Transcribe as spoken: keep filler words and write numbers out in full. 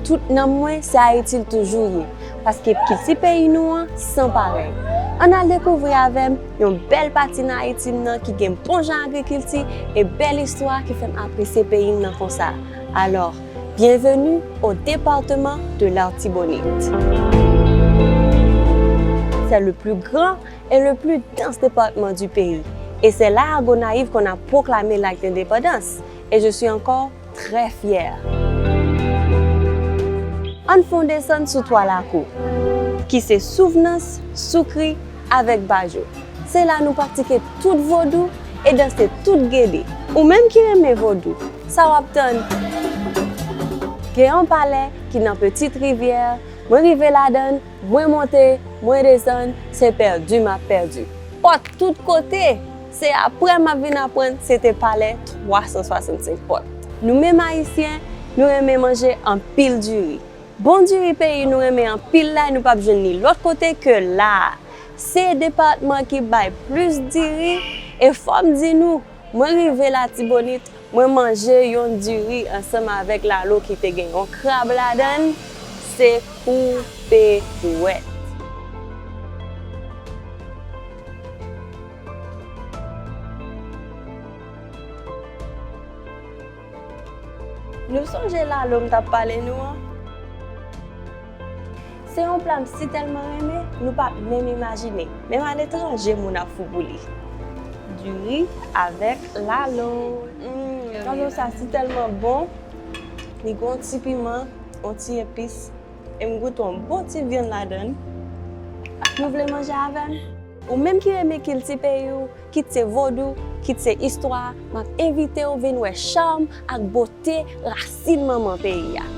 Tout nanm mwen, se Ayiti l toujou ye, paske kilti peyi nou an san parèy. Ann al dekouvri avè m yon bèl pati nan Ayiti m nan ki gen bon jan agrikilti e bèl istwa ki fè m apresye peyi m nan konsa. Alors, bienvenue au département de l'Artibonite. C'est le plus grand et le plus dense département du pays. Et c'est là à Gonayiv qu'on a proclamé l'acte d'indépendance. Et je suis encore très fière. Ann fè yon desann sou Twa Lakou, ki se Souvnans, Soukri avèk Bajo. Se la nou pratike tout vodou e danse tout gede. Ou menm ki renmen vodou, sa w ap tann? Gen yon palè ki nan Petite Rivière, mwen rive ladan l, mwen monte, mwen desann, se pèdi m ap pèdi. Pòt tout kote! Se apre m ap vin aprann se te palè twa san swasannsenk pòt. Nou menm Ayisyen, nou renmen manje anpil diri. Bon diri peyi nou renmen anpil la, nou p ap jwenn li lòt kote ke la a. Se depatman ki bay plis diri, e fò m di nou, mwen rive Latibonit, mwen manje yon diri ansanm avèk lalo ki te gen yon krab ladan l, se koupe dwèt. Nou sonje lalo m t ap pale nou an? Se yon pla m si tèlman renmen, nou p ap menm imajine. Menm aletranje, moun ap fou pou li. Diri avèk lalo. Mm, lalo sa si tèlman bon. Li gen yon ti piman, yon ti epis. E m goute yon bon ti vyann ladan l. Nou vle manje avè m? Ou menm ki renmen kilti peyi w, kit se vodou, kit se istwa, m ap envite w vin wè cham ak bote rasin manman peyi a.